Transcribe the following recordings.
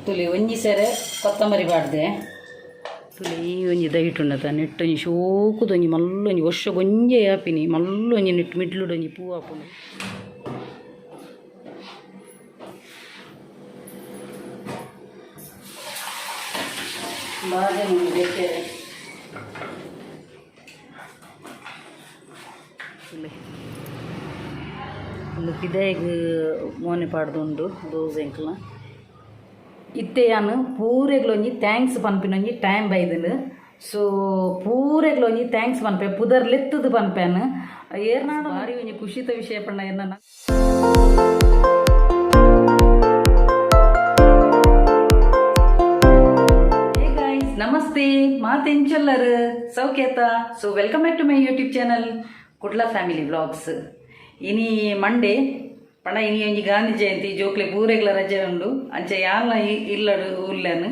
ತುಲಿ ಒಂಜಿ ಸೇರೆ ಕೊತ್ತಂಬರಿ ಪಾಡ್ದೆ. ತುಲಿ ಈ ಒಂಜಿ ದೈಟುಂಡತ ನೆಟ್ಟ್ ಒಂಜಿ ಶೋಕುದೊಂಜಿ ಮಲ್ಲೊಂಜಿ ವರ್ಷಗೊಂಜೆ ಆಪಿನಿ ಮಲ್ಲೊಂಜಿ ನೆಟ್ಟ್ ಮಿಡ್ಲುಡೊಂಜಿ ಪೂ ಆಪುಂಡು. ಬಾಜನ ಉಂಡು ದೆಕ್ಕೆರೆ. ತುಲೆ ಉಂದು ಪಿದಾಯಿಗ್ ಮೋನೆ ಪಾಡ್ದುಂಡು ರೋಸ್ ಎಂಕ್ಲ. ಇತ್ತೆ ಯಾನ್ ಪೂರೆಗ್ಲೊಂಜಿ thanks ಪನ್ಪಿನೊಂಜಿ ಟೈಮ್ ಬೈದ್ಂಡ್. ಸೊ ಪೂರೆಗ್ಲೊಂಜಿ thanks ಪನ್ಪೆ, ಪುದರ್ ಲೆತ್ತುದು ಪನ್ಪೆನ್. ಏರ್ನಾಂಡ ಬಾರಿ ಒಂಜಿ ಖುಷಿತ ವಿಷಯ ಪಂಡ ಎನ್ನ ಹೇ ಗೈಸ್, ನಮಸ್ತೆ. ಮಾತೆಂಚೊಲ್ಲರ್ ಸೌಖ್ಯತ? So welcome back to my YouTube channel Kudla family vlogs. ಇನಿ ಮಂಡೇ ಪಂಡ ಇನಿ ಒಂಜಿ ಗಾಂಧಿ ಜಯಂತಿ. ಜೋಕ್ಲೆ ಪೂರೆಗ್ಲ ರಜೆ ಉಂಡು. ಅಂಚ ಯಾನ್ಲ ಇಲ್ಲಡು ಉಲ್ಲೆನ್.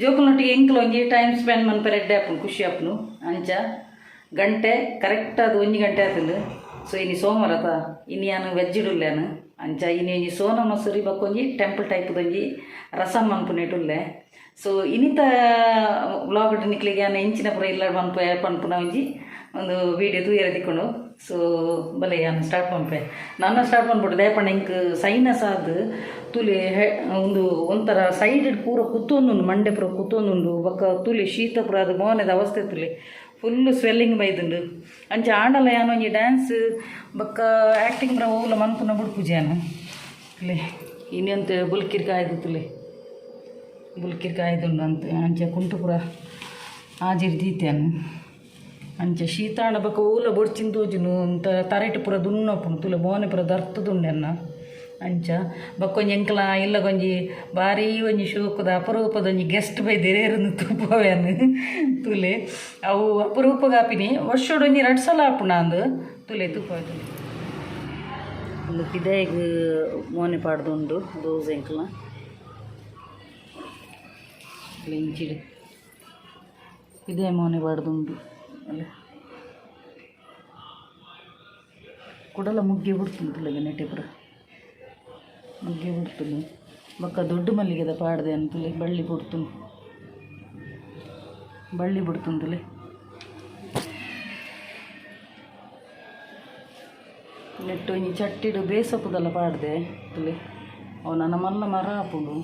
ಜೋಕುಲ್ನೊಟ್ಟಿಗೆ ಎಂಕ್ಲ ಒಂಜಿ ಟೈಮ್ ಸ್ಪೆಂಡ್ ಮನ್ಪೆರೆ ಎಡ್ಡೆ ಆಪುಂಡು, ಖುಷಿ ಆಪುಂಡು. ಅಂಚ ಗಂಟೆ ಕರೆಕ್ಟ್ ಅದು 1 ಗಂಟೆ ಆತುಂಡು. ಸೊ ಇನಿ ಸೋಮವಾರ ತ, ಇನಿ ಯಾನ್ ವೆಜ್ ಉಲ್ಲೆನ್. ಅಂಚ ಇನಿ ಒಂಜಿ ಸೋನ ಮಸೂರಿ ಬೊಕ್ಕೊಂಜಿ ಟೆಂಪಲ್ ಟೈಪ್ದೊಂಜಿ ರಸಮ್ ಮನ್ಪುನೇಟ್ ಉಲ್ಲೆ. ಸೊ ಇನಿತ ವ್ಲಾಗ್ ನಿಕ್ಲೆಗ್ ಯಾನ್ ಎಂಚಿನ ಪೂರ ಇಲ್ಲ ಮನ್ಪೆ ಪನ್ಪುನ ಒಂಜಿ ಒಂದು ವೀಡಿಯೋ ತೂಯೆರೆ ತಿಕ್ಕುಂಡು. ಸೊ ಬಲೆ ಯಾನ್ ಸ್ಟಾರ್ಟ್ ಮನ್ಪೆ. ನನ್ನ ಸ್ಟಾರ್ಟ್ ಮನ್ಪೊಡು ದಾಯೆ ಎಂಕ್ ಸೈನಸ್ ಆದ್ ತೂಲೆ ಒಂದು ಒಂಥರ ಸೈಡ್ ಪೂರ ಕುತ್ತೊಂದುಂಡು, ಮಂಡೆ ಪೂರ ಕುತ್ತೊಂದುಂಡು. ಬೊಕ್ಕ ತೂಲೆ ಶೀತ ಪೂರ ಅದು ಮೋನೆದ ಅವಸ್ಥೆ ತೂಲೆ, ಫುಲ್ ಸ್ವೆಲ್ಲಿಂಗ್ ಬೈದುಂಡು. ಅಂಚ ಆಂಡಲ ಯಾನ್ ಒಂಜಿ ಡ್ಯಾನ್ಸ್ ಬೊಕ್ಕ ಆ್ಯಕ್ಟಿಂಗ್ ಪೂರ ಓಲ ಮನ್ಪುನ ಬುಡ್ಪುಜಿ ಯಾನ್. ತೂಲೆ ಇನಿ ಬುಲ್ಕಿರ್ ಕಾಯ್ದು, ತುಲೆ ಬುಲ್ಕಿರ್ ಕಾಯ್ದುಂಡು ಅಂತ. ಅಂಚ ಕುಂಟು ಪೂರ ಆಜಿರ್ ದೀತೆ. ಅಂಚ ಶೀತಾಂಡ ಬೊಕ್ಕ ಓಲ ಬೊಡ್ಚಿನ ತೋಜುನು ಅಂತ ತರೆಟ್ ಪೂರ ದುನ್ನೊಪ್ಪುಂಡು. ತುಲೆ ಮೋನೆ ಪೂರ ದರ್ತುದುಂಡು ಎನ್ನ. ಅಂಚ ಬೊಕ್ಕೊಂಜಿ ಎಂಕ್ಲ ಇಲ್ಲಗೊಂಜಿ ಬಾರಿ ಒಂಜಿ ಶೋಕುದ ಅಪರೂಪದ ಒಂಜಿ ಗೆಸ್ಟ್ ಬೈದೆರ್ ತೂಪವೆನ್. ತುಲೆ ಅವು ಅಪರೂಪಗ ಆಪಿನಿ, ವರ್ಷೊಡು ಒಂಜಿ ರಡ್ಡ್ ಸಲ ಆಪುಂಡು ಅಂದ್. ತುಲೆ ತೂಪವೆ. ತುಲೆ ಉಂದು ಪಿದಾಯಿಗ್ ಮೋನೆ ಪಾಡ್ದುಂಡು ರೋಸ್ ಎಂಕ್ಲ. ಇಂಚಿಡ್ ಪಿದಾಯಿ ಮೋನೆ ಪಾಡ್ದುಂಡು. ಅಲ್ಲ ಕುಡಲ ಮುಗ್ಗೆ ಬುಡ್ತುಂಡು. ತುಲೆಗೆ ನೆಟೆ ಪೂರ ಮುಗ್ಗೆ ಬುಡ್ತುಂಡು. ಬೊಕ್ಕ ದೊಡ್ಡ ಮಲ್ಲಿಗೆದ ಪಾಡ್ದೆ ತುಲೆ, ಬಳ್ಳಿ ಬುಡ್ತುಂಡು, ಬಳ್ಳಿ ಬುಡ್ತುಂಡು. ತುಲೆ ನೆಟ್ಟು ಒಂಜಿ ಚಟ್ಟಿಡ್ ಬೇಸೊಪ್ಪುದಲ್ಲ ಪಾಡ್ದೆ. ತುಲೆ ಅವು ನನ ಮಲ್ಲ ಮರ ಆಪುಂಡು.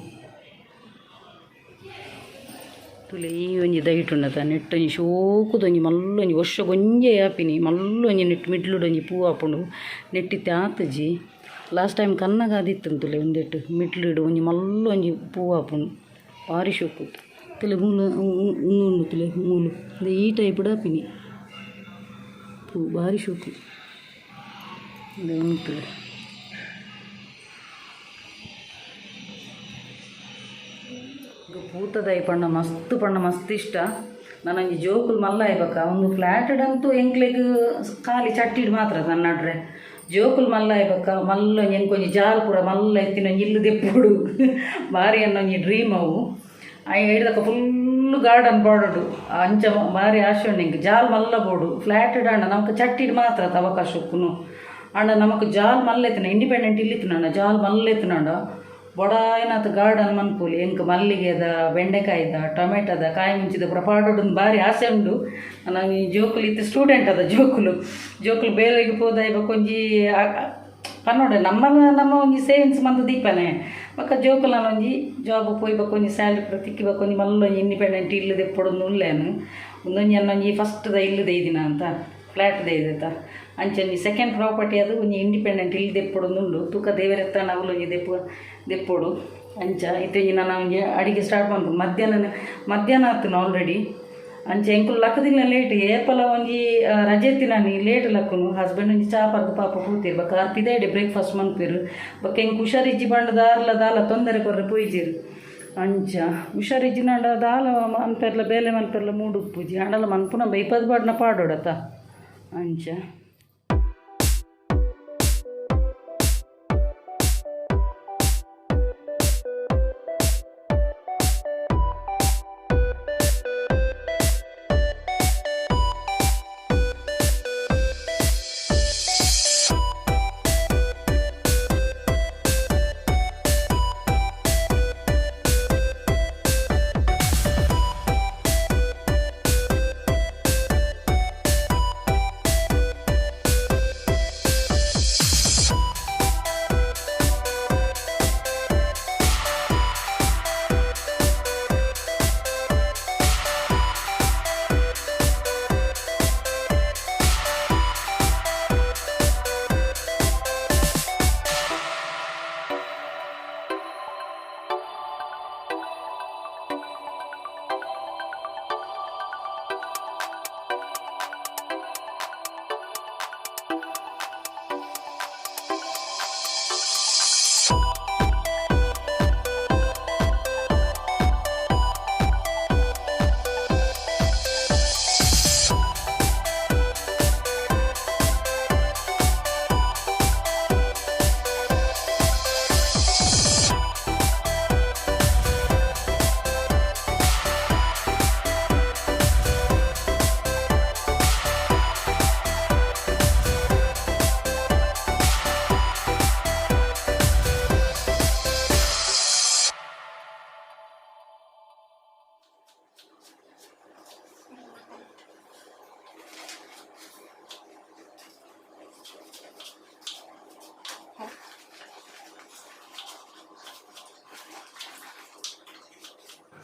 ತುಲೆ ಈ ಒಂಜಿ ದೈಟುಂಡತ ನೆಟ್ಟ್ ಒಂಜಿ ಶೋಕುದೊಂಜಿ ಮಲ್ಲೊಂಜಿ ವರ್ಷಗೊಂಜೆ ಆಪಿನಿ ಮಲ್ಲೊಂಜಿ ನೆಟ್ಟ್ ಮಿಡ್ಲುಡೊಂಜಿ ಪೂ ಆಪುಂಡು. ನೆಟ್ಟಿತ್ತೆ ಆತುಜಿ. Last time ಕನ್ನಗ ಆದಿತ್ತುಂಡು. ತುಲೆ ಉಂದೆಟ್ ಮಿಡ್ಲುಡು ಒಂಜಿ ಮಲ್ಲೊಂಜಿ ಪೂ ಆಪುಂಡು, ಬಾರಿ ಶೋಕು. ತುಲೆ ಮೂಲು ಉಂದು ಉಂಡು. ತುಲೆ ಮೂಲು ಈ ಟೈಪ್ ಆಪಿನಿ ಪೂ, ಬಾರಿ ಶೋಕು. ಉಂದು ತುಲೆ ಪೂತದೈ ಪಂಡ ಮಸ್ತ್ ಪಂಡ ಮಸ್ತ್ ಇಷ್ಟ. ನನಂಜಿ ಜೋಕುಲು ಮಲ್ಲ ಆಯ್ಬಕ ಒಂದು ಫ್ಲ್ಯಾಟೆಡ್ ಅಂತೂ ಎಂಕ್ಲೆಗ್ ಖಾಲಿ ಚಟ್ಟಿಡ್ ಮಾತ್ರ ನನ್ನಡ್ರೆ. ಜೋಕುಲು ಮಲ್ಲ ಆಯ್ಬಕ ಮಲ್ಲ ಎಂಕೊಂಜಿ ಜಾಲ್ ಪೂರ ಮಲ್ಲ ಇತ್ತಿನ ಒಂಜಿ ಇಲ್ಲು ದೆಪ್ಪೊಡು, ಬಾರಿ ಅನ್ನೊಂಜಿ ಡ್ರೀಮ್ ಅವು. ಐಡ್ದಕ್ಕ ಫುಲ್ಲು ಗಾರ್ಡನ್ ಬಾಡೋಡು. ಅಂಚ ಬಾರಿ ಆಶೆ ಉಂಡು ಎಂಕ್ ಜಾಲ್ ಮಲ್ಲ ಬೋಡು. ಫ್ಲ್ಯಾಟೆಡ್ ಆಂಡ ನಮಕ್ ಚಟ್ಟಿಡ್ ಮಾತ್ರ ಅವಕಾಶ ಉಪ್ಪುನು. ಆಂಡ ನಮಕ್ ಜಾಲ್ ಮಲ್ಲ ಇತ್ತಿನ ಇಂಡಿಪೆಂಡೆಂಟ್ ಇಲ್ಲಿತ್ತಿನ ಜಾಲ್ ಮಲ್ಲ ಇತ್ತಿನಾಂಡ ಬೊಡಾಯಿನಾತ್ ಗಾರ್ಡನ್ ಮನ್ಪೊಲಿ. ಎಂಕ್ ಮಲ್ಲಿಗೆದ, ಬೆಂಡೆಕಾಯಿದ, ಟೊಮೆಟೊದ, ಕಾಯಿ ಮುಂಚಿದ ಪೂರ ಪಾಡೊಡು ಬಾರಿ ಆಸೆ ಉಂಡು. ನಾನು ಈ ಜೋಕುಲು ಇತ್ತೆ ಸ್ಟೂಡೆಂಟ್ ಅದ ಜೋಕುಲು. ಜೋಕುಲು ಬೇಲೆಗ್ ಪೋದಾಯಿ ಬೊಕೊಂಜಿ ಪನ್ನೊಡೆ ನಮ್ಮ ನಮ್ಮ ಒಂಜಿ ಸೇವಿಂಗ್ಸ್ ಮಂತ್ ದೀಪನೆ. ಬೊಕ್ಕ ಜೋಕುಲನ ಒಂಜಿ ಜಾಬ್ ಪೋಯಿ ಬೊಕ್ಕ ಒಂಜಿ ಸ್ಯಾಲ್ರಿ ಪೂರ ತಿಕ್ಕಿ ಬೊಕ್ಕ ಒಂಜಿ ಮಲ್ಲ ಒಂಜಿ ಇಂಡಿಪೆಂಡೆಂಟ್ ಇಲ್ಲು ದೆಪ್ಪೊಡೊಂದು ಉಲ್ಲೆನ್. ಉಂದೊಂಜಿ ಅನ್ನೊಂಜಿ ಫಸ್ಟ್ ದ ಇಲ್ಲು ದೈದಿನ ಅಂತ ಫ್ಲ್ಯಾಟ್ ದೈದತ. ಅಂಚ ಒಂಜಿ ಸೆಕೆಂಡ್ ಪ್ರಾಪರ್ಟಿ ಅದು ಒಂಜಿ ಇಂಡಿಪೆಂಡೆಂಟ್ ಇಲ್ಲು ದೆಪ್ಪೊಡೊಂದು ಉಂಡು. ತೂಕ ದೇವರೆತ್ತಾನ ಅವ್ಲು ಒಂಜಿ ದೆಪ್ಪೊಡು. ಅಂಚ ಇತ್ತೆ ಒಂಜಿ ನನ ಒಂಜಿ ಅಡಿಗೆ ಸ್ಟಾರ್ಟ್ ಮನ್ಪುಂಡು. ಮಧ್ಯಾಹ್ನ ಮಧ್ಯಾಹ್ನ ಆತುಂಡು ಆಲ್ರೆಡಿ. ಅಂಚ ಎಂಕುಲು ಲಕ್ಕದಿಲ್ಲ ಲೇಟ್. ಏಪಲ ಒಂಜಿ ರಜೆ ಇತ್ತಿನಾನಿ ಲೇಟ್ ಲಕ್ಕುನು. ಹಸ್ಬೆಂಡ್ ಒಂಜಿ ಚಾ ಪರ್ದು ಪಾಪ ಪೋತೆರ್. ಬೊಕ್ಕ ಆರ್ ಪಿದಾಯ್ಡೆ ಬ್ರೇಕ್ಫಾಸ್ಟ್ ಮನ್ಪೆರ್. ಬೊಕ್ಕ ಎಂಕ್ ಹುಷಾರಿಜ್ಜಿ ಪಂಡ ದಾರ್ಲ ದಾಲ ತೊಂದರೆ ಕೊರ್ರೆ ಪೋಯಿಜೆರ್. ಅಂಚ ಹುಷಾರಿಜ್ಜಿನಾಂಡ ದಾಲ ಮನ್ಪೆರ್ಲ ಬೇಲೆ ಮನ್ಪೆರ್ಲ ಮೂಡು ಉಪ್ಪುಜಿ. ಆಂಡಲ ಮನ್ಪುನ ಬೈಪದ್ ಪಾಡ್ನ ಪಾಡೊಡತ. ಅಂಚ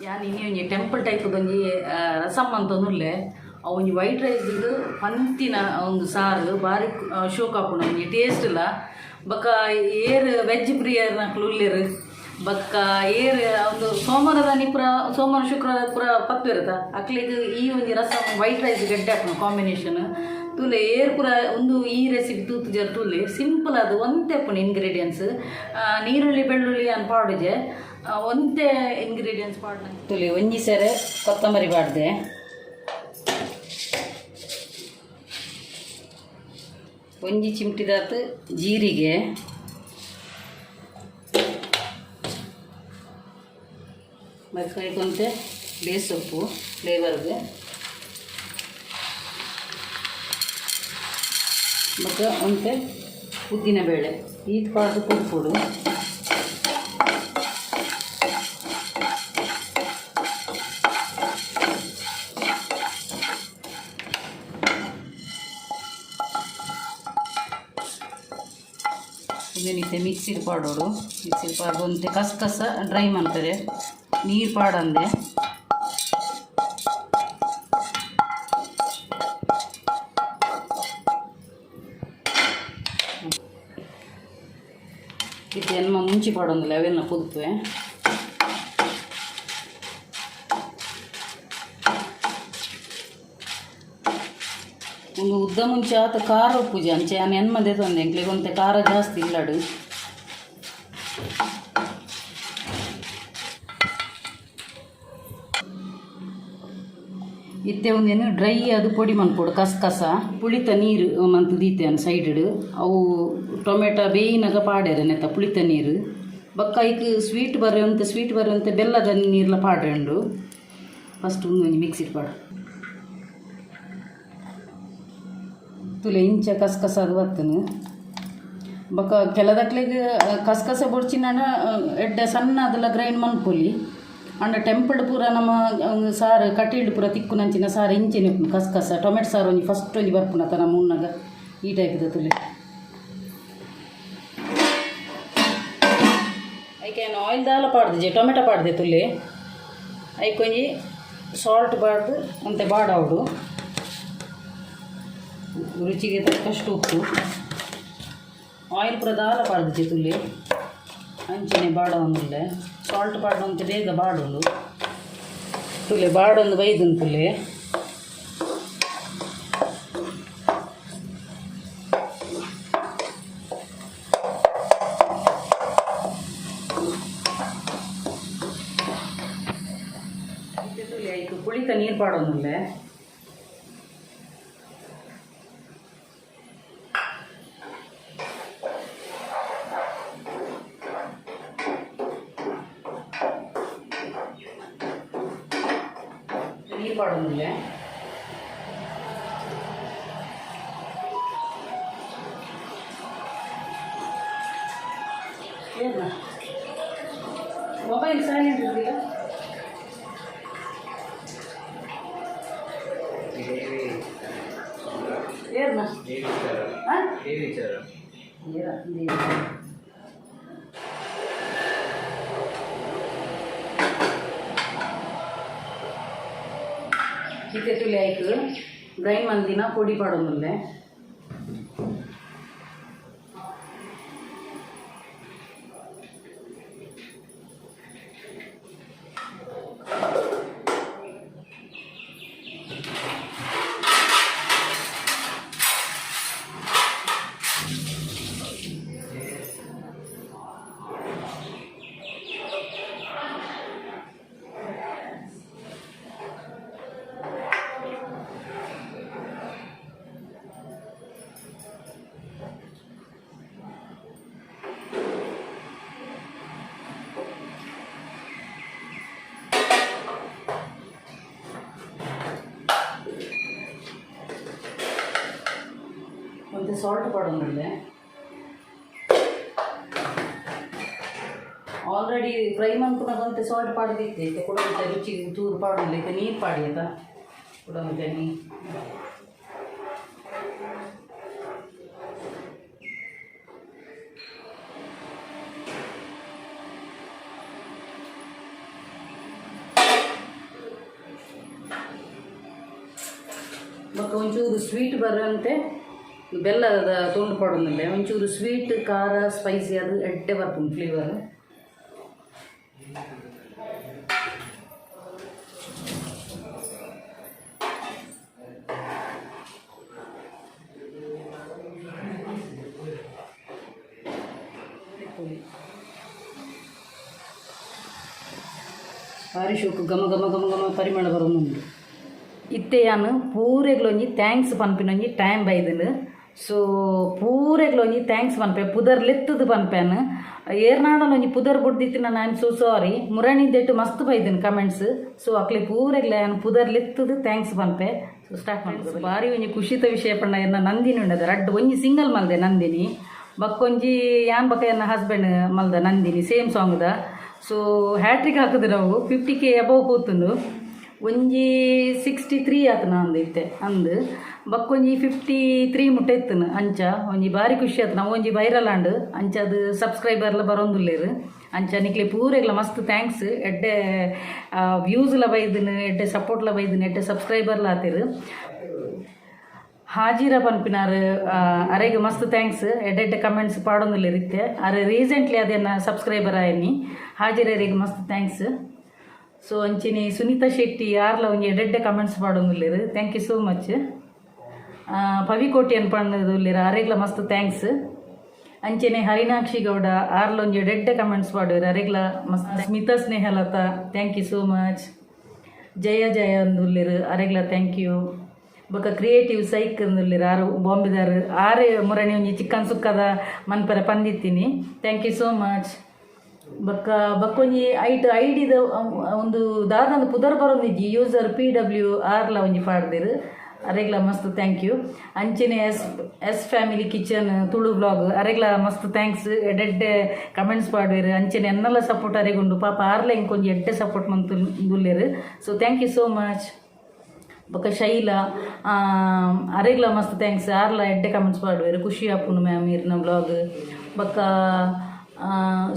ಯಾನ್ ಇನಿ ಒಂಜಿ ಟೆಂಪಲ್ ಟೈಪ್ ಒಂಜಿ ರಸಮ್ ಅಂತೊಂದುಲ್ಲೆ. ಅವು ಒಂಜಿ ವೈಟ್ ರೈಸ್ ಪಂತಿನ ಒಂದು ಸಾರು ಬಾರಿ ಶೋಕ್ ಆಪುಂಡು, ಒಂಜಿ ಟೇಸ್ಟ್ ಇಲ್ಲ. ಬೊಕ್ಕ ಏರ್ ವೆಜ್ ಪ್ರಿಯರ್ ನಕುಲು ಉಲ್ಲೆರ್. ಬೊಕ್ಕ ಏರ್ ಒಂದು ಸೋಮವಾರದಾನಿ ಪೂರ, ಸೋಮವಾರ ಶುಕ್ರವಾರ ಪೂರ ಪತ್ತು ಇರುತ್ತ ಅಕ್ಲೆಗ್ ಈ ಒಂಜಿ ರಸಮ್ ವೈಟ್ ರೈಸ್ ಗಡ್ಡೆ ಆಪುಂಡು ಕಾಂಬಿನೇಷನ್. ತೂಲೆ ಏರ್ ಪೂರ ಒಂದು ಈ ರೆಸಿಪಿ ತೂತುಜರ್ ತೂಲೆ. ಸಿಂಪಲ್ ಅದು ಒಂತೆ ಉಪ್ಪುಂಡು ಇಂಗ್ರೀಡಿಯೆಂಟ್ಸ್. ನೀರುಳ್ಳಿ ಬೆಳ್ಳುಳ್ಳಿ ಅನ್ ಪಾಡುಜೆ, ಒಂತೆ ಇಂಗ್ರೀಡಿಯೆಂಟ್ಸ್ ಪಾಡು. ತುಲೆ ಒಂಜಿ ಸೆರೆ ಕೊತ್ತಂಬರಿ ಪಾಡ್ದೆ, ಒಂಜಿ ಚಿಮ್ಟಿದಾತ್ ಜೀರಿಗೆ, ಬೊಕ್ಕ ಬೇಸೊಪ್ಪು ಫ್ಲೇವರ್ಗೆ, ಬೊಕ್ಕ ಒಂತೆ ಉದ್ದಿನ ಬೇಳೆ ಈತ್ ಪಾಡ್ದು ಕುದ್ಪೊಡು. ಉಂದೆನಿತ್ತೆ ಮಿಕ್ಸಿಡ್ ಪಾಡೋಡು. ಮಿಕ್ಸಿಡ್ ಪಾಡ್ದು ಒಂತೆ ಕಸ್ಕಸ ಡ್ರೈ ಮನ್ಪೆರೆ, ನೀರು ಪಾಡಂದೆ. ಇತ್ತೆ ಎನ್ಮ ಮುಂಚಿ ಪಾಡೊಂದಿಲ್ಲ, ಅವೆಲ್ಲ ಕುದುಪೆ. ಒಂದು ಉದ್ದ ಮುಂಚೆ ಆತ ಖಾರ ಉಪ್ಪುಜಿ ಅಂಚೆ ಯಾನ್ ಎನ್ಮದೆ ತಂದೆ ಎಂಕ್ಲೆಗ್ ಒಂತೆ ಖಾರ ಜಾಸ್ತಿ ಇಲ್ಲಡು. ಇತ್ತೆ ಒಂದೇನು ಡ್ರೈ ಅದು ಪೊಡಿ ಮನ್ಪೊಡು ಕಸ್ಕಸ. ಪುಳಿತ ನೀರು ಮಂತ್ ದೀತೆ ಸೈಡ್. ಅವು ಟೊಮೆಟೊ ಬೇಯಿನಾಗ ಪಾಡ್ಯರೆ ನೆತ್ತ ಪುಳಿತ ನೀರು. ಬೊಕ್ಕ ಐಕ್ ಸ್ವೀಟ್ ಬರೆಯುವಂತೆ, ಸ್ವೀಟ್ ಬರೆಯುವಂತೆ ಬೆಲ್ಲದ ನೀರ್ಲ ಪಾಡ್ರೆ ಉಂಡು. ಫಸ್ಟ್ ಒಂದು ಮಿಕ್ಸಿಡ್ ಪಾಡು. ತುಲೆ ಇಂಚ ಕಸ್ಕಸ ಅದು ಬತ್ತನು. ಬೊಕ್ಕ ಕೆಲದಕ್ಲೆಗ್ ಕಸ್ಕಸ ಬೊಡ್ಚಿನಾನ ಎಡ್ಡೆ ಸಣ್ಣ ಅದೆಲ್ಲ ಗ್ರೈಂಡ್ ಮನ್ಪೊಲಿ. ಅಂಡ ಟೆಂಪಲ್ಡ್ ಪೂರ ನಮ್ಮ ಸಾರು ಕಟೀಲ್ಡ್ ಪೂರ ತಿಕ್ಕುನಂಚಿನ ಸಾರು ಇಂಚೆನೆ ಉಪ್ಪುಂಡು. ಕಸ್ಕಸ ಟೊಮೆಟೊ ಸಾರು ಒಂಜಿ ಫಸ್ಟ್ ಒಂಜಿ ಬರ್ಪುನತ ನಮ್ಮ ಉನ್ನಗ ಈ ಟೈಪ್ದ. ತುಲೆ ಐಕೆ ಆಯಿಲ್ ದಾಲ ಪಾಡ್ದಿಜೆ, ಟೊಮೆಟೊ ಪಾಡ್ದೆ. ತುಲೆ ಐಕೊಂಜಿ ಸಾಲ್ಟ್ ಪಾಡ್ದು ಒಂತೆ ಬಾಡಾವಡು. ರುಚಿಗೆ ತಕ್ಕಷ್ಟು ಉಪ್ಪು. ಆಯಿಲ್ ಪೂರ ದಾಲ ಪಾಡ್ದಿಜೆ. ತುಲೆ ಅಂಚನೆ ಬಾಡೊಂದುಲ್ಲೆ. ಸಾಲ್ಟ್ ಪಾಡ್ದು ಬೇಗ ಬಾಡುಂಡು. ತುಲೆ ಬಾಡೊಂದು ಬೈದುಂಡು ತುಲೆ. ತುಲೆ ಐಕ್ ಪುಳಿತ ನೀರು ಪಾಡೊಂದುಲ್ಲೆ. ನೀರು ಪಾಡೊಂದುಲ್ಲೆ. ಏನ ಮೊಬೈಲ್ ಸೈಲೆಂಟ್ ಇರ್ಲಿಲ್ಲ. ಏರ್ನ ಹಾಂ ಏರ. ಇತ್ತೆ ತುಲೆ ಐಕ್ ಗ್ರೈಂಡ್ ಮಂದಿನ ಪೊಡಿ ಪಾಡೊಂದುಲ್ಲೆ. ಒಂತೆ ಸಾಲ್ಟ್ ಪಾಡೊಂದುಲ್ಲೆ. ಆಲ್ರೆಡಿ ಫ್ರೈ ಮನ್ಪುನಗ ಒಂತೆ ಸಾಲ್ಟ್ ಪಾಡ್ದಿತ್ತೆ. ಇತ್ತೆ ಕುಡ ಒಂತೆ ರುಚಿ ಚೂರು ಪಾಡೊಂದುಲ್ಲೆ. ಇತ್ತೆ ನೀರು ಪಾಡಿ ಆಯ್ತಾ. ಕುಡ ಒಂತೆ ನೀರು. ಬೊಕ್ಕ ಒಂಚೂರು ಸ್ವೀಟ್ ಬರಂತೆ ಬೆಲ್ಲದ ತುಂಡು ಪಾಡೊಂದಿಲ್ಲ ಒಂಚೂರು ಸ್ವೀಟ್ ಖಾರ ಸ್ಪೈಸಿ ಅದು ಎಡ್ಡೆ ಬರ್ಪುಂಡು ಫ್ಲೇವರ್. ಬಾರಿ ಶೋಕು ಘಮ ಘಮ ಘಮ ಘಮ ಪರಿಮಳ ಬರೋನುಂಡು. ಇತ್ತೆಯಾನು ಪೂರೆಗ್ಲೊಂಜಿ thanks ಪನ್ಪಿನೊಂಜಿ ಟೈಮ್ ಬೈದುಂಡು. ಸೊ ಪೂರೆಗ್ಲೊಂಜಿ thanks ಪನ್ಪೆ, ಪುದರ್ ಲೆತ್ತದು ಪನ್ಪೇನು. ಏರ್ನಾಡಲೊಂಜಿ ಪುದರ್ ಬುಡ್ದಿತ್ತಿನ I am so sorry. ಮುರಣಿ ದೆಟ್ಟು ಮಸ್ತ್ ಬೈದನ್ ಕಮೆಂಟ್ಸ್. ಸೊ ಅಕ್ಲೆ ಪೂರೆಗ್ಲ ಯಾನ್ ಪುದರ್ ಲೆತ್ತದು thanks ಪನ್ಪೆ. ಸೊ ಸ್ಟಾರ್ಟ್ ಮಾಡ್ಬೋದು. ಬಾರಿ ಒಂಜಿ ಖುಷಿತ ವಿಷಯ ಪಂಡ ಎನ್ನ ನಂದಿನಿ ಉಂಡದ ರಡ್ಡ್ ಒಂಜಿ ಸಿಂಗಲ್ ಮಲ್ದೆ ನಂದಿನಿ, ಬಕ್ಕೊಂಜಿ ಯಾನ್ ಬಕ್ಕ ಎನ್ನ ಹಸ್ಬೆಂಡ್ ಮಲ್ದ ನಂದಿನಿ ಸೇಮ್ ಸಾಂಗ್ದ. ಸೊ ಹ್ಯಾಟ್ರಿಕ್ ಹಾಕಿದ್ರೆ ನಾವು 50K above ಪೋತುಂಡು. ಒಂಜಿ 63 ಆತನ ಅಂದು ಇತ್ತೆ ಅಂದು ಬಕ್ಕೊಂಜಿ 53 ಮುಟ್ಟ ಇತ್ತನು. ಅಂಚ ಒಂಜಿ ಬಾರಿ ಖುಷಿ ಆತು. ನಾವು ಒಂಜಿ ವೈರಲ್ ಆಂಡ್. ಅಂಚ ಅದು ಸಬ್ಸ್ಕ್ರೈಬರ್ಲ ಬರೋಂದುಲ್ಲೇರು. ಅಂಚ ನಿಕ್ಲೆ ಪೂರೆಗ್ಲ ಮಸ್ತ್ thanks. ಎಡ್ಡೆ ವ್ಯೂಸ್ಲ ಬೈದನು, ಎಡ್ಡೆ ಸಪೋರ್ಟ್ಲ ಬೈದನು, ಎಡ್ಡೆ ಸಬ್ಸ್ಕ್ರೈಬರ್ಲ ಆತಿರು. ಹಾಜಿರ ಪನ್ಪಿನಾರು ಅರೆಗ್ ಮಸ್ತ್ thanks. ಎಡ್ಡೆ ಎಡ್ಡೆ ಕಮೆಂಟ್ಸ್ ಪಾಡೊಂದುಲ್ಲೆರ್ ಇತ್ತೆ. ಅರೆ ರೀಸೆಂಟ್ಲಿ ಅದೇನ ಸಬ್ಸ್ಕ್ರೈಬರ್ ಆಯನಿ. ಹಾಜಿರರಿಗೆ ಮಸ್ತ್ thanks. ಸೊ ಅಂಚಿನಿ ಸುನೀತಾ ಶೆಟ್ಟಿ ಯಾರ್ಲ ಒಂಜಿ ಎಡ್ಡೆ ಕಮೆಂಟ್ಸ್ ಪಾಡೊಂದುಲ್ಲೆರ್. Thank you so much. Pavi Kotian ಪಂಡುಲ್ಲೆರ್, ಅರೆಗ್ಲ ಮಸ್ತ್ thanks. ಅಂಚೆನೆ ಹರಿನಾಕ್ಷಿ ಗೌಡ ಆರ್ಲ ಒಂಜಿ ಎಡ್ಡೆ ಕಮೆಂಟ್ಸ್ ಪಾಡುವೆರ್, ಅರೆಗ್ಲ ಮಸ್ತ್. Smita Snehalatha, thank you so much. Jaya Jaya ಅಂದುಲ್ಲೆರ್, ಅರೆಗ್ಲ thank you. ಬೊಕ ಕ್ರಿಯೇಟಿವ್ ಸೈಕ್ ಅಂದುಲ್ಲೆರ್, ಆರು ಬಾಂಬೆದಾರ್. ಆರೆ ಮುರಣಿ ಒಂಜಿ ಚಿಕನ್ ಸುಕ್ಕದ ಮನ್ಪರೆ ಪಂದಿತ್ತೀನಿ. Thank you so much. ಬೊಕ್ಕ ಬಕ್ಕೊಂಜಿ ಐಟ್ ಐಡಿದ ಒಂದು ದಾದಂದು ಪುದರ್ ಬರೊಂದಿಜ್ಜಿ, ಯೂಸರ್ ಪಿ ಡಬ್ಲ್ಯೂ ಆರ್ಲ ಒಂಜಿ ಪಾಡ್ದೆರ್, ಅರೆಗ್ಲ ಮಸ್ತ್ thank you. ಅಂಚೆನೆ S S family kitchen Tulu blog ಅರೆಗ್ಲ ಮಸ್ತ್ thanks. ಎಡ್ಡೆಡ್ಡೆ ಕಮೆಂಟ್ಸ್ ಪಾಡುವೆರ್. ಅಂಚೆನೆ ಎನ್ನಲ ಸಪೋರ್ಟ್ ಅರೆಗುಂಡು. ಪಾಪ ಆರ್ಲ ಇಂಕೊಂಜಿ ಎಡ್ಡೆ support ಮಂತುಲ್ಲೆರ್. So thank you so much. ಬೊಕ ಶೈಲ ಅರೆಗ್ಲ ಮಸ್ತ್ thanks. ಆರ್ಲ ಎಡ್ಡೆ ಕಮೆಂಟ್ಸ್ ಪಾಡುವೆರ್. ಖುಷಿ ಆಪುಂಡು ಮ್ಯಾಮ್ ಇರ್ನ ಬ್ಲಾಗ್. ಬೊಕ್ಕ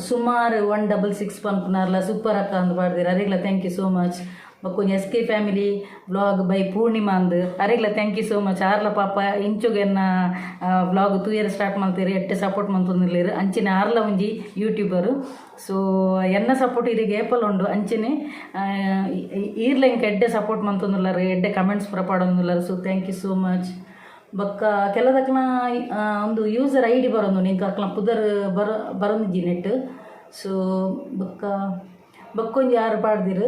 ಸುಮಾರು 166 ಪನ್ಪುನಾರ್ಲ ಸೂಪರ್ ಅಕ್ಕ ಅಂದ್ ಪಾಡ್ದೆರ್, ಅರೆಗ್ಲ thank you so much. ಬೊಕ್ಕ ಒಂಜಿ S K family vlog by Purnima ಅಂದ್, ಅರೆಗ್ಲ thank you so much. ಆರ್ಲ ಪಾಪ ಇಂಚೊಗು ಎನ್ನ ವ್ಲಾಗ್ ತೂಯೆರೆ ಸ್ಟಾರ್ಟ್ ಮಲ್ತೆರ್, ಎಡ್ಡೆ ಸಪೋರ್ಟ್ ಮಂತೊಂದುಲ್ಲೆರ್. ಅಂಚೆನೆ ಆರ್ಲ ಒಂಜಿ ಯೂಟ್ಯೂಬರು. ಸೊ ಎನ್ನ ಸಪೋರ್ಟ್ ಇರೆಗ್ ಏಪಲ ಉಂಡು. ಅಂಚೆನೆ ಈರ್ಲ ಎಂಕ್ ಎಡ್ಡೆ ಸಪೋರ್ಟ್ ಮಂತೊಂದುಲ್ಲೆರ್, ಎಡ್ಡೆ ಕಮೆಂಟ್ಸ್ ಪೂರ ಪಾಡೊಂದುಲ್ಲೆರ್. So thank you so much. ಬೊಕ್ಕ ಕೆಲದಕ್ಲ ಒಂದು ಯೂಸರ್ ಐಡಿ ಬರೋದು, ನಿಂಕ್ ಅಕ್ಲ ಪುದರ್ ಬರೊಂದಿಜ್ಜಿ ನೆಟ್. ಸೊ ಬೊಕ್ಕ ಬೊಕ್ಕೊಂಜಿ ಯಾರು ಪಾಡ್ದಿರು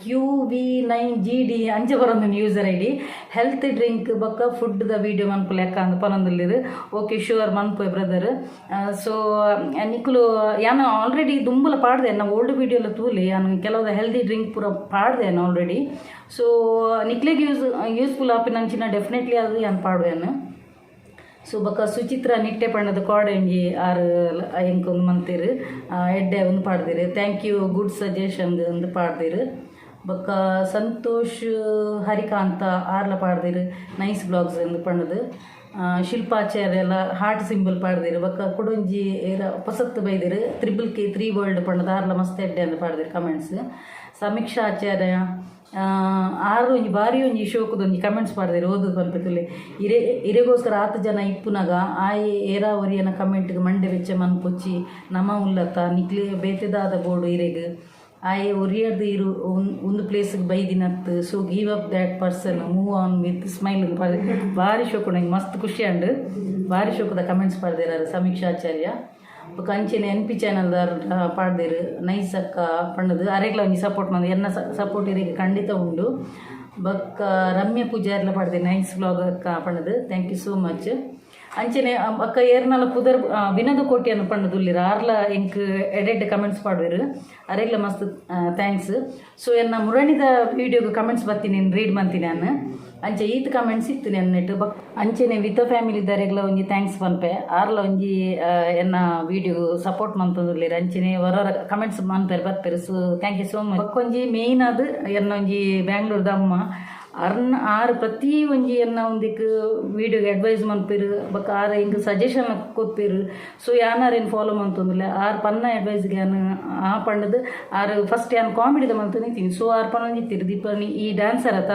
QV9GD ಅಂಚ ಬರೊಂದುಂಡು ಯೂಸರ್ ಐಡಿ. ಹೆಲ್ತ್ ಡ್ರಿಂಕ್ ಬೊಕ್ಕ ಫುಡ್ದ ವೀಡಿಯೋ ಮನ್ಪುಲೆ ಅಕ್ಕ ಅಂದ್ ಪನೊಂದುಲ್ಲೆರ್. ಓಕೆ, ಶೂರ್ ಮನ್ಪುವೆ ಬ್ರದರ್. ಸೊ ನಿಕುಲು ಯಾನ್ ಆಲ್ರೆಡಿ ದುಂಬುಲ ಪಾಡ್ದೆ, ಎನ್ನ ಓಲ್ಡ್ ವೀಡಿಯೋಲ ತೂಲೆ. ಯಾನ್ ಕೆಲವು ಹೆಲ್ದಿ ಡ್ರಿಂಕ್ ಪೂರ ಪಾಡ್ದೆ ಆಲ್ರೆಡಿ. ಸೊ ನಿಕ್ಲೆಗ್ ಯೂಸ್ಫುಲ್ ಆಪಿನಂಚಿನ ಡೆಫಿನೆಟ್ಲಿ ಅದು ಯಾನ್ ಪಾಡುವೆನ್. ಸೊ ಬೊಕ್ಕ ಸುಚಿತ್ರ ನಿಟ್ಟೆ ಪಣ್ಣದ ಕೋಡೆ ಒಂಜಿ ಆರು ಎಂಕ್ ಒಂದು ಮಂತೆರ್, ಎಡ್ಡೆ ಒಂದು ಪಾಡ್ದಿರು. Thank you, good suggestion ಒಂದು ಪಾಡ್ದಿರು. ಬೊಕ್ಕ ಸಂತೋಷ್ ಹರಿಕಾಂತ ಆರ್ಲ ಪಾಡ್ದಿರು, ನೈಸ್ ಬ್ಲಾಗ್ಸ್ ಎಂದು ಪಣ್ಣದು. ಶಿಲ್ಪಾಚಾರ್ಯ ಎಲ್ಲ ಹಾರ್ಟ್ ಸಿಂಬಲ್ ಪಾಡ್ದಿರು. ಬೊಕ್ಕ ಕುಡೊಂಜಿ ಏರ ಪೊಸತ್ತು ಬೈದಿರು, 333 ವರ್ಲ್ಡ್ ಪಣ್ಣದ, ಆರ್ಲ ಮಸ್ತ್ ಎಡ್ಡೆ ಅಂದ್ ಪಾಡ್ದಿರು ಕಮೆಂಟ್ಸ್. ಸಮೀಕ್ಷಾ ಆಚಾರ್ಯ ಆರು ಒಂಜಿ ಬಾರಿ ಒಂಜಿ ಶೋಕುದೊಂಜಿ ಕಮೆಂಟ್ಸ್ ಪಾಡ್ದಿರು, ಓದು ಪನ್ಪೆತುಲೆ. ಇರೆ ಇರೆಗೋಸ್ಕರ ಆತ್ ಜನ ಇಪ್ಪುನಗ ಆಯೆ ಏರಾ ಒರಿಯನ ಕಮೆಂಟ್ಗೆ ಮಂಡೆ ಬೆಚ್ಚ ಮನ್ಪೊಚ್ಚಿ. ನಮ ಉಲ್ಲತ್ತ ನಿಕ್ಲೆ ಬೇತೆದಾದ ಬೋಡು ಇರೆಗ್. ಆಯೆ ಒರಿಯರ್ದು ಇರು ಒಂದು ಪ್ಲೇಸ್ಗೆ ಬೈದಿನತ್ತು. So give up that person, move on with smile. ಬಾರಿ ಶೋಕು, ನಂಗೆ ಮಸ್ತ್ ಖುಷಿ ಅಂಡ್. ಬಾರಿ ಶೋಕುದ ಕಮೆಂಟ್ಸ್ ಪಾಡ್ದಿರಾರು ಸಮೀಕ್ಷಾಚಾರ್ಯ. ಬೊಕ್ಕ ಅಂಚೆನೆ ಎನ್ ಪಿ ಚಾನಲ್ದಾರ್ ಪಾಡ್ದಿರು, ನೈಸ್ ಅಕ್ಕ ಪಂಡದು. ಅರೆಗ್ಲ ಒಂಜಿ ಸಪೋರ್ಟ್ ಮಂದಿ ಎನ್ನ ಸಪೋರ್ಟ್ ಇರೆಗ್ ಖಂಡಿತ ಉಂಡು. ಬೊಕ್ಕ ರಮ್ಯ ಪೂಜಾರ್ಲ ಪಾಡ್ದಿರು, ನೈಸ್ ವ್ಲಾಗ್ ಅಕ್ಕ ಪಂಡದು. Thank you so much. ಅಂಚೆನೆ ಅಕ್ಕ ಏರ್ನಲ ಪುದರ್ ವಿನೋದ ಕೋಟ್ಯನ್ ಪಂಡದುಲ್ಲಿರ, ಆರ್ಲ ಎಂಕ್ ಎಡೆಡ್ ಕಮೆಂಟ್ಸ್ ಪಾಡುವೆರ್, ಅರೆಗ್ಲ ಮಸ್ತ್ thanks. ಸೊ ಎನ್ನ ಮುರಣಿದ ವೀಡಿಯೋಗೆ ಕಮೆಂಟ್ಸ್ ಬರ್ತೀನಿ, ರೀಡ್ ಮಂತೀನಿ ನಾನು. ಅಂಚೆ ಈತ್ ಕಮೆಂಟ್ಸ್ ಇತ್ತು ನೆಟ್ ಬಕ್. ಅಂಚೆನೆ ವಿತ ಫ್ಯಾಮಿಲಿ ದರೆಗ್ಲ ಒಂಜಿ thanks ಪನ್ಪೆ. ಆರ್ಲ ಒಂಜಿ ಎನ್ನ ವೀಡಿಯೋ ಸಪೋರ್ಟ್ ಮಂತೊಂದುಲ್ಲೆರ್. ಅಂಚೆನೆ ಹೊರ ಕಮೆಂಟ್ಸ್ ಮನ್ಪೆರ್ ಬರ್ಪೆರ್. So thank you so much. ಬೊಕ್ಕೊಂಜಿ ಮೇಯ್ನ್ ಅದು ಎನ್ನ ಒಂಜಿ ಬ್ಯಾಂಗ್ಳೂರ್ದ ಅಮ್ಮ ಅರ್ನ. ಆರು ಪ್ರತಿ ಒಂಜಿ ಎನ್ನ ಒಂದಿಕ್ ವೀಡಿಯೋಗೆ ಅಡ್ವೈಸ್ ಮನ್ಪೆರ್. ಬೊಕ್ಕ ಆರ್ ಎಂಕ್ ಸಜೆಷನ್ ಕೊರ್ಪೆರ್. ಸೊ ಯಾನ್ ಏನ್ ಫಾಲೋ ಮಂತೊಂದುಲ್ಲೆ ಆರ್ ಪನ್ನ ಅಡ್ವೈಸ್ಗೆ ಯಾನ್ ಆ ಪಂಡದು. ಆರ್ ಫಸ್ಟ್ ಯಾನ್ ಕಾಮಿಡಿದ ಮಂತೊಂದಿತ್ತೀನಿ. ಸೊ ಆರ್ ಪನ್ನೊಂದಿತ್ತೆರ್, ದೀಪ ಈ ಡ್ಯಾನ್ಸರ್ ಅತ.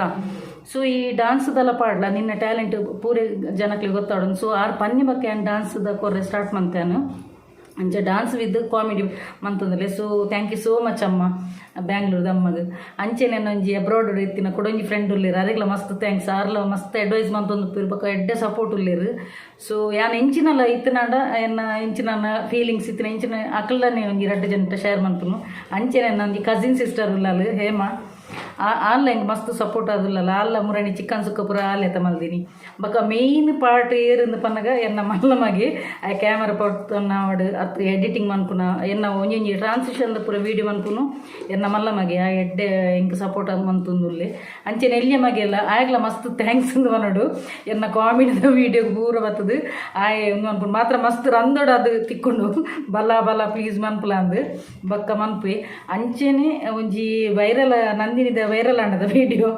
ಸೊ ಈ ಡಾನ್ಸ್ ದಲ ಪಾಡ್ಲ ನಿನ್ನ ಟ್ಯಾಲೆಂಟ್ ಪೂರೆ ಜನಕ್ಲೆ ಗೊತ್ತಾಡೋದು. ಸೊ ಆರ್ ಪನ್ನಿ ಬಕ್ಕ ಯಾನ್ ಡಾನ್ಸ್ the ಕೊರ್ರೆ ಸ್ಟಾರ್ಟ್ ಮಂತೇನು. ಅಂಚ ಡಾನ್ಸ್ ವಿತ್ ಕಾಮಿಡಿ ಮಂತಂದ್ರೆ. So thank you so much ಅಮ್ಮ, ಬ್ಯಾಂಗ್ಳೂರ್ದ ಅಮ್ಮಗ್. ಅಂಚೆನೆ ಒಂಜಿ ಅಬ್ರಾಡ್ ಇತ್ತಿನ ಕುಡೊಂಜಿ ಫ್ರೆಂಡ್ ಉಲ್ಲೇರು, ಅರೆಗ್ಲ ಮಸ್ತ್ thanks. ಆರ್ಲ ಮಸ್ತ್ ಅಡ್ವೈಸ್ ಮಂತೊಂದು ಬೊಕ್ಕ ಎಡ್ಡೆ ಸಪೋರ್ಟ್ ಉಲ್ಲೇರು. ಸೊ ಯಾನ್ ಎಂಚಿನಲ ಇತ್ತಿನಾಂಡ ಎನ್ನ ಎಂಚಿನ ಫೀಲಿಂಗ್ಸ್ ಇತ್ತಿನ ಎಂಚಿನ ಅಕಲ್ದನೆ ಒಂಜಿ ರಡ್ಡ್ ಜನಟ ಶೇರ್ ಮನ್ಪುನು. ಅಂಚೆನೆ ಒಂಜಿ ಕಸಿನ್ ಸಿಸ್ಟರ್ ಉಲ್ಲಲ್ ಹೇಮಾ, ಆಲ್ ಎಂಕ್ ಮಸ್ತ್ ಸಪೋರ್ಟ್ ಆದುಲ್ಲಲ್ಲ. ಆಲ್ಲ ಮುರಣಿ ಚಿಕನ್ ಸುಕ್ಕ ಪೂರ ಆಲೆತ ಮಲ್ದಿನಿ. ಬೊಕ್ಕ ಮೇಯ್ನ್ ಪಾರ್ಟ್ ಏರಿಂದು ಪನ್ನಗ ಎನ್ನ ಮಲ್ಲ ಮಗೆ. ಆ ಕ್ಯಾಮರಾ ಪೊರ್ತುನಾವಡ್ ಅತ್ ಎಡಿಟಿಂಗ್ ಮನ್ಪುನ, ಎನ್ನ ಒಂಜೊಂಜಿ ಟ್ರಾನ್ಸಿಷನ್ ಪೂರ ವೀಡಿಯೋ ಮನ್ಪುನು ಎನ್ನ ಮಲ್ಲ ಮಗೆ. ಆ ಎಡ್ಡೆ ಎಂಕ್ ಸಪೋರ್ಟ್ ಮಂತೊಂದುಲ್ಲೆ. ಅಂಚೆನೆ ಎಲ್ಯ ಮಗೆ ಎಲ್ಲ ಆಯಗ್ಲ ಮಸ್ತ್ thanks ಅಂದ್ ಪನೊಡು. ಎನ್ನ ಕಾಮಿಡಿದ ವೀಡಿಯೋ ಪೂರ ಬತ್ತದು ಆಯೆ ಉಂದು ಮನ್ಪುನು. ಮಾತ್ರ ಮಸ್ತ್ ರಂದೊಡು ಅದು ತಿಕ್ಕೊಂಡು ಬಲ ಬಲ ಪ್ಲೀಸ್ ಮನ್ಪುಲ ಅಂದ್ ಬೊಕ್ಕ ಮನ್ಪುವೆ. ಅಂಚೆನೆ ಒಂಜಿ ವೈರಲ್ ನಂದಿನಿದ ವೈರಲ್ ಆಂಡದ ವೀಡಿಯೋ,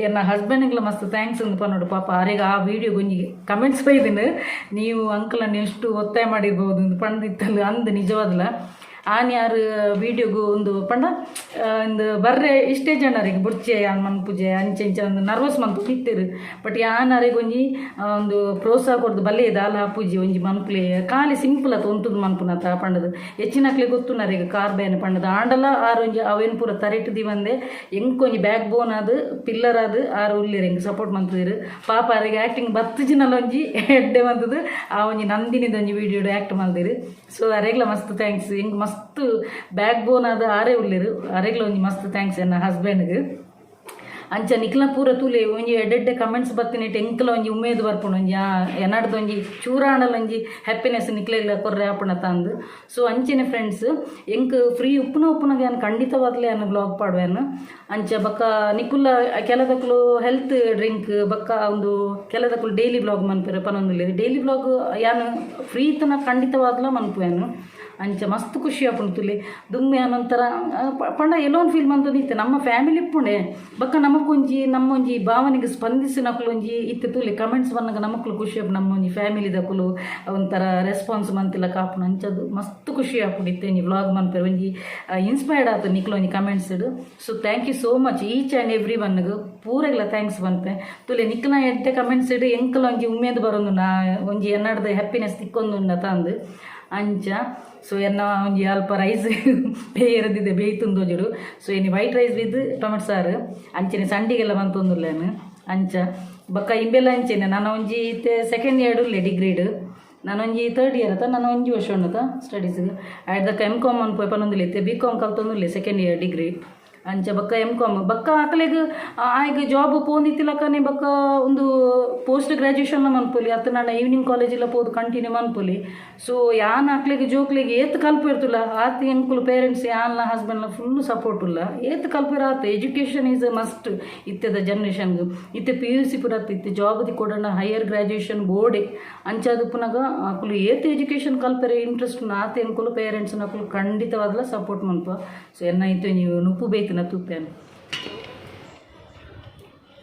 ಎನ್ನ ಹಸ್ಬೆಂಡ್ಗ್ಲ ಮಸ್ತ್ thanks ಅಂದ್ ಪನೊಡು. ಪಾಪ ಆರೆಗ್ ಆ ವೀಡಿಯೋ ಒಂಜಿ ಕಮೆಂಟ್ಸ್ ಬೈದಿನ, ನೀವು ಅಂಕಲನ್ನು ಎಷ್ಟು ಒತ್ತಾಯ ಮಾಡಿರ್ಬೋದು ಅಂದ್ ಪಂದಿತ್ತಲ್ಲ ಅಂದ್. ನಿಜವಾದ್ಲ ಆನ್ ಯಾರು ವೀಡಿಯೋಗು ಒಂದು ಪಂಡ ಒಂದು ಬರ್ರೆ ಇಷ್ಟೇ ಜನರಿಗೆ ಬುಡ್ಚೆ ಯಾನ್ ಮನ್ಪುಜೆ ಅಂಚೆ ಇಂಚ ಒಂದು ನರ್ವಸ್ ಮಂತು ಇತ್ತೆರ್. ಬಟ್ ಯಾನ್ ಅರೆಗ್ ಒಂಜಿ ಒಂದು ಪ್ರೋತ್ಸಾಹ ಕೊರ್ದು ಬಲ್ಲೆ ದಾಲ ಆಪುಜಿ, ಒಂಜಿ ಮನ್ಪುಲೆ, ಖಾಲಿ ಸಿಂಪಲ್ ಅತ್ ಉಂತುದು ಮನ್ಪುನತ ಪಂಡದು. ಹೆಚ್ಚಿನಕ್ಲೆ ಗೊತ್ತುನರೆಗ್ ಕಾರ್ ಬೇನೆ ಪಂಡದು. ಆಂಡಲ ಆರ್ ಒಂಜಿ ಅವೇನ್ ಪೂರ ತರೆಟ್ ದಿವಂದೆ ಎಂಕ್ ಒಂಜಿ ಬ್ಯಾಕ್ ಬೋನ್ ಆದ್ ಪಿಲ್ಲರ್ ಆದ್ ಆರ್ ಉಲ್ಲೆರ್, ಎಂಕ್ ಸಪೋರ್ಟ್ ಮಂತುದೆರ್. ಪಾಪ ಅರೆಗ್ ಆಕ್ಟಿಂಗ್ ಬತ್ತುಜಿನಲ ಒಂಜಿ ಎಡ್ಡೆ ಮಂತುದು ಆ ಒಂಜಿ ನಂದಿನಿದ ಒಂಜಿ ವೀಡಿಯೋಡ್ ಆಕ್ಟ್ ಮಲ್ದೆರ್. ಸೊ ಅರೆಗ್ಲ ಮಸ್ತ್ thanks. ಎಂಕ್ ಮಸ್ತ್ ಬ್ಯಾಕ್ ಬೋನ್ ಆದ್ ಆರೇ ಉಲ್ಲೆರ್, ಅರೆಗ್ಲ ಒಂಜಿ ಮಸ್ತ್ thanks ಎನ್ನ ಹಸ್ಬೆಂಡ್ಗ್. ಅಂಚ ನಿಕ್ಲ ಪೂರ ತೂಲೆ, ಒಂಜಿ ಎಡ್ಡೆಡ್ಡೆ ಕಮೆಂಟ್ಸ್ ಬತ್ತಿನೆಟ್ ಎಂಕ್ಲ ಒಂಜಿ ಉಮೇದ್ ಬರ್ಪುಂಡು. ಒಂಜಿ ಎನ್ನಡ್ದು ಒಂಜಿ ಚೂರಾಂಡಲ ಒಂಜಿ ಹ್ಯಾಪಿನೆಸ್ ನಿಕ್ಲೆಗ್ಲ ಕೊರ್ರೆ ಆಪುಂಡ ಅಂದ್. ಸೊ ಅಂಚೆನೆ ಫ್ರೆಂಡ್ಸ್, ಎಂಕ್ ಫ್ರೀ ಉಪ್ಪುನ ಉಪ್ಪುನಗ ಯಾನ್ ಖಂಡಿತವಾದ್ಲೇ ಯಾನ್ ಬ್ಲಾಗ್ ಪಾಡುವೆನ್. ಅಂಚ ಬೊಕ್ಕ ನಿಕುಲ್ಲ ಕೆಲದಕ್ಲು ಹೆಲ್ತ್ ಡ್ರಿಂಕ್ ಬೊಕ್ಕ ಒಂದು ಕೆಲದಕ್ಲು ಡೈಲಿ ಬ್ಲಾಗ್ ಮನ್ಪೆರೆ ಪನೊಂದುಲ್ಲೆರ್. ಡೈಲಿ ಬ್ಲಾಗ್ ಯಾನ್ ಫ್ರೀ ಇತ್ತನ ಖಂಡಿತವಾದ್ಲ ಮನ್ಪುವೆನ್. ಅಂಚ ಮಸ್ತ್ ಖುಷಿ ಆಪುಂಡು ತುಲೆ. ದುಮ್ಮೆ ಯಾನ್ ಒಂಥರ ಪಂಡ ಎಲೋನ್ ಫೀಲ್ ಮಂತೊಂದಿತ್ತೆ. ನಮ್ಮ ಫ್ಯಾಮಿಲಿ ಇಪ್ಪುಂಡೆ ಬೊಕ್ಕ ನಮಕೊಂಜಿ ನಮ್ಮೊಂಜಿ ಭಾವನೆಗೆ ಸ್ಪಂದಿಸಿನಕುಲು ಒಂಜಿ ಇತ್ತೆ ತೂಲೆ, ಕಮೆಂಟ್ಸ್ ಬನ್ನಗ ನಮಕ್ಲು ಖುಷಿ ಆಪುಂಡು. ನಮ್ಮ ಒಂಜಿ ಫ್ಯಾಮಿಲಿದಕುಲು ಒಂಥರ ರೆಸ್ಪಾನ್ಸ್ ಮಂತಿಲ್ಲ ಕಾಪುಂಡು. ಅಂಚದು ಮಸ್ತ್ ಖುಷಿ ಆಪುಂಡು. ಇತ್ತೆ ಒಂಜಿ ವ್ಲಾಗ್ ಮನ್ಪೆರೆ ಒಂಜಿ ಇನ್ಸ್ಪೈರ್ಡ್ ಆತು ನಿಕ್ಲು ಒಂಜಿ comments. So thank you so much each and every ಒನ್ಗ್, ಪೂರೆಗ್ಲ thanks ಪನ್ಪೆ. ತುಲೆ, ನಿಕ್ಲ ಎಡ್ಡೆ ಕಮೆಂಟ್ಸ್ ಇಡು ಎಂಕಲ ಒಂಜಿ ಉಮೇದ್ ಬರೊಂದುಂಡು, ಒಂಜಿ ಎನ್ನಡ್ದ ಹ್ಯಾಪಿನೆಸ್ ತಿಕ್ಕೊಂದುಂಡ ಅಂದ್. ಅಂಚ ಸೊ ಎನ್ನ ಒಂಜಿ ಅಲ್ಪ ರೈಸ್ ಬೇಯರದಿದೆ, ಬೇಯ್ತುಂದೋಜುಡು. ಸೊ ಇನಿ ವೈಟ್ ರೈಸ್ ವಿತ್ ಟೊಮೆಟೊ ಸಾರು, ಅಂಚನೆ ಸಂಡಿಗೆಲ್ಲ ಮಂತೊಂದುಲ್ಲೇನು. ಅಂಚ ಬೊಕ್ಕ ಇಂಬೆಲ್ಲ ಅಂಚೆನೆ ನಾನು ಒಂಜಿ ಇತ್ತೆ ಸೆಕೆಂಡ್ ಇಯರ್ ಉಲ್ಲೆ ಡಿಗ್ರಿಡ್, ನಾನೊಂಜಿ ತರ್ಡ್ ಇಯರ್ ಅತ್ತ, ನಾನು ಒಂಜಿ ವರ್ಷ ಉಂಡತ ಸ್ಟಡೀಸ್. ಆಯ್ದಕ್ಕ ಎಮ್ ಕಾಮ್ ಅನ್ಪೋಯ್ ಪನೊಂದುಲ್ಲೆ. ಇತ್ತೆ ಬಿ ಕಾಮ್ ಕಲ್ತೊಂದುಲ್ಲೆ ಸೆಕೆಂಡ್ ಇಯರ್ ಡಿಗ್ರಿ. ಅಂಚ ಬೊಕ್ಕ ಎಮ್ ಕಾಮ್ ಬೊಕ್ಕ ಅಕಲೆಗ್ ಆಯ್ಗ್ ಜಾಬ್ ಪೋಂದಿತ್ತಿಲಕ್ಕನೆ ಬೊಕ್ಕ ಒಂದು ಪೋಸ್ಟ್ ಗ್ರಾಜುಯೇಷನ್ ಮನ್ಪೊಲಿ ಅತ್ತ ನಾನ ಈವ್ನಿಂಗ್ ಕಾಲೇಜಿಲ್ಲ ಪೋದು ಕಂಟಿನ್ಯೂ ಮನ್ಪೊಲಿ. ಸೊ ಯಾನ್ ಅಕ್ಲೆಗ್ ಜೋಕ್ಲೆಗ್ ಏತ್ ಕಲ್ಪಿರ್ತುಲ್ಲ ಆತ್ ಎಂಕುಲು ಪೇರೆಂಟ್ಸ್ ಯಾನ್ಲ ಹಸ್ಬೆಂಡ್ಲ ಫುಲ್ ಸಪೋರ್ಟ್ ಉಲ್ಲ. ಏತ್ ಕಲ್ಪಿರ ಆತ್. ಎಜುಕೇಷನ್ is a must ಇತ್ತೆದ ಜನ್ರೇಷನ್ಗ್. ಇತ್ತೆ ಪಿಯುಸಿ ಪೂರ ಇತ್ತೆ ಜಾಬ್ ಕೊಡೋಣ ಹೈಯರ್ ಗ್ರಾಜುಯೇಷನ್ ಬೋರ್ಡೆ. ಅಂಚಾದ್ ಉಪ್ಪುನಗ ಅಕುಲು ಏತ್ ಎಜುಕೇಷನ್ ಕಲ್ಪರೆ ಇಂಟ್ರೆಸ್ಟ್ ಆತ್ ಎಂಕುಲು ಪೇರೆಂಟ್ಸ್ ನಕುಲು ಖಂಡಿತವಾದ್ಲ ಸಪೋರ್ಟ್ ಮನ್ಪ. ಸೊ ಎನ್ನ ಇತ್ತೆ ನೀವು ನುಪ್ಪು ಬೇಯ್ತಿನ ತೂಪೇನು.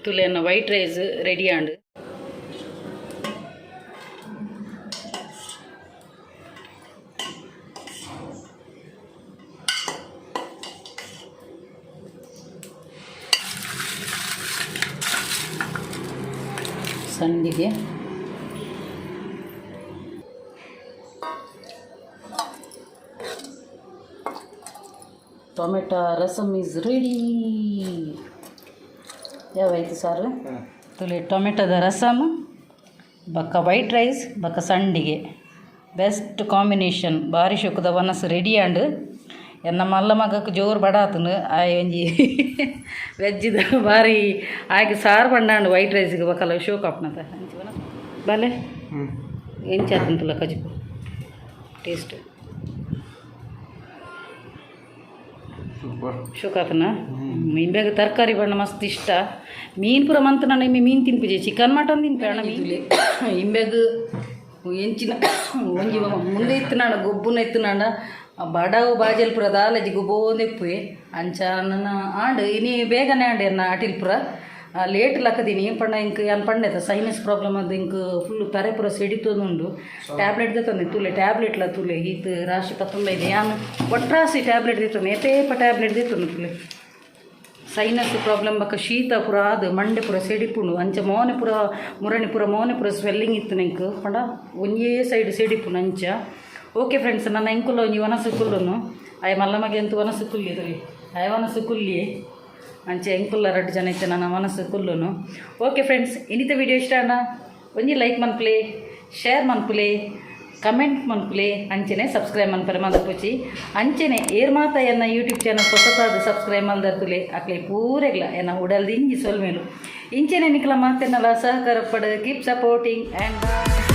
ತುಲೆನ ವೈಟ್ ರೈಸ್ ರೆಡಿ ಆಂಡ್. ಸಂಡಿಗೆ ಟೊಮೆಟೊ ರಸಮ್ is ready. ಯಾವಾಯ್ತು sir? ತುಲೆ, ಟೊಮೆಟೊದ ರಸಮ್ ಬೊಕ್ಕ ವೈಟ್ ರೈಸ್ ಬೊಕ್ಕ ಸಂಡಿಗೆ ಬೆಸ್ಟ್ ಕಾಂಬಿನೇಷನ್. ಬಾರಿ ಶೋಕುದ ವನಸ್ ರೆಡಿ ಆಂಡ್. ಎನ್ನ ಮಲ್ಲ ಮಗಕ್ಕೆ ಜೋರು ಬಡ ಆತನು. ಆಯ್ ಒಂಜಿ ವೆಜ್ಜಿದ ಬಾರಿ ಆಯ್ಕೆ ಸಾರು ಪಂಡಾಂಡ್ ವೈಟ್ ರೈಸ್ಗೆ ಬೊಕ್ಕಲ ಶೋಕ್ ಆಪುನತ. ಬಲೆ ಎಂಚ ಆತಂತಲ್ಲ ಕಜಿಪು ಟೇಸ್ಟ್? ಸೂಪರ್. ಶೋಕ್ ಆತನ. ಇಂಬ್ಯಾಗ ತರಕಾರಿ ಬಣ್ಣ ಮಸ್ತ್ ಇಷ್ಟ. ಮೀನು ಪೂರ ಮಂತ್ ನಾನು ಇಮ್ಮೆ ಮೀನು ತಿನ್ಪುಜೆ, ಚಿಕನ್ ಮಟನ್ ತಿನ್ಪೆ ಅಣ್ಣ. ಮೀನು ಇಂಬ್ಯಾಗ ಎಂಚಿನ ಒಂಜಿ ಮುಂದೆ ಇತ್ತು ಗೊಬ್ಬುನ ಇತ್ತು ನಾಡ ಬಡವು ಬಾಜಲ್ ಪೂರ ದಾಲಜಿ ಗೊಬ್ಬೊಂದಿಪ್ಪುವೆ. ಅಂಚ ನನ್ನ ಆಂಡ್ ಇನಿ ಬೇಗನೆ ಆಂಡ್ ಎನ್ನ ಅಟಿಲ್ ಪೂರ ಲೇಟ್ ಲಕ್ಕದೀನಿ. ಪಂಡ ಇಂಕ್ ಯಾನ್ ಪಂಡೆತ ಸೈನಸ್ ಪ್ರಾಬ್ಲಮ್ ಅದು ಇಂಕ್ ಫುಲ್ ತರೆ ಪೂರ ಸೆಡಿತೊಂದುಂಡು. ಟ್ಯಾಬ್ಲೆಟ್ ದೆತ್ತೊಂದೆ. ತೂಲೆ, ಟ್ಯಾಬ್ಲೆಟ್ಲ ತೂಲೆ, ಈತ್ ರಾಶಿ ಪತ್ತೊಂಬೈದೆ. ಯಾನ್ ಒಟ್ರಾಸಿ ಟ್ಯಾಬ್ಲೆಟ್ ದೆತ್ತೊಂದೆ, ಏತೇಪ ಟ್ಯಾಬ್ಲೆಟ್ ದೆತ್ತೊಂದು. ತೂಲೆ, ಸೈನಸ್ ಪ್ರಾಬ್ಲಮ್ ಬೊಕ್ಕ ಶೀತ ಪೂರ ಆದ್ ಮಂಡೆ ಪೂರ ಸೆಡಿಪುಂಡು. ಅಂಚ ಮೋನೆ ಪೂರ ಮುರಣಿ ಪೂರ ಮೋನೆ ಪೂರ ಸ್ವೆಲ್ಲಿಂಗ್ ಇತ್ತು ನೆಂಕ್ ಪಂಡ ಒಂಜೇ ಸೈಡ್ ಸೆಡಿಪುಂಡು ಅಂಚ. ಓಕೆ ಫ್ರೆಂಡ್ಸ್, ನನ್ನ ಎಂಕುಲ ಒಂಜಿ ವನಸು ಕುಲ್ಲುನು. ಆಯ ಮಲ್ಲ ಮಗೆ ಅಂತೂ ವನಸು ಕುಲ್ಲಿ ತೋಯಿ, ಆಯ ವನಸು ಕುಲ್ಲಿ. ಅಂಚೆ ಎಂಕುಲ್ಲ ರಡ್ಡ್ ಜನ ಇತ್ತೆ ನನ್ನ ವನಸು ಕುಲ್ಲುನು. ಓಕೆ ಫ್ರೆಂಡ್ಸ್, ಇನ್ನಿತ ವಿಡಿಯೋ ಇಷ್ಟ ಅಣ್ಣ ಒಂಜಿ ಲೈಕ್ ಮನ್ಪುಲೆ, ಶೇರ್ ಮನ್ಪುಲೆ, ಕಮೆಂಟ್ ಮನ್ಪುಲೆ. ಅಂಚೆನೆ ಸಬ್ಸ್ಕ್ರೈಬ್ ಮನ್ಪರೆ ಮದಪುಚಿ. ಅಂಚೆನೆ ಏರ್ ಮಾತ ಎನ್ನ ಯೂಟ್ಯೂಬ್ ಚಾನಲ್ ಹೊಸತಾದ ಸಬ್ಸ್ಕ್ರೈಬ್ ಮಲ್ದರ್ತುಲೆ, ಅಕ್ಲೆ ಪೂರೆಗ್ಲ ಎನ್ನ ಉಡಲ್ದಿಂಜಿ ಸೊಲ್ಮೆಲು. ಇಂಚೆನೆ ನಿಕ್ಲ ಮಾತೆನ್ನಲ ಸಹಕಾರ ಪಡು. Keep supporting and bye.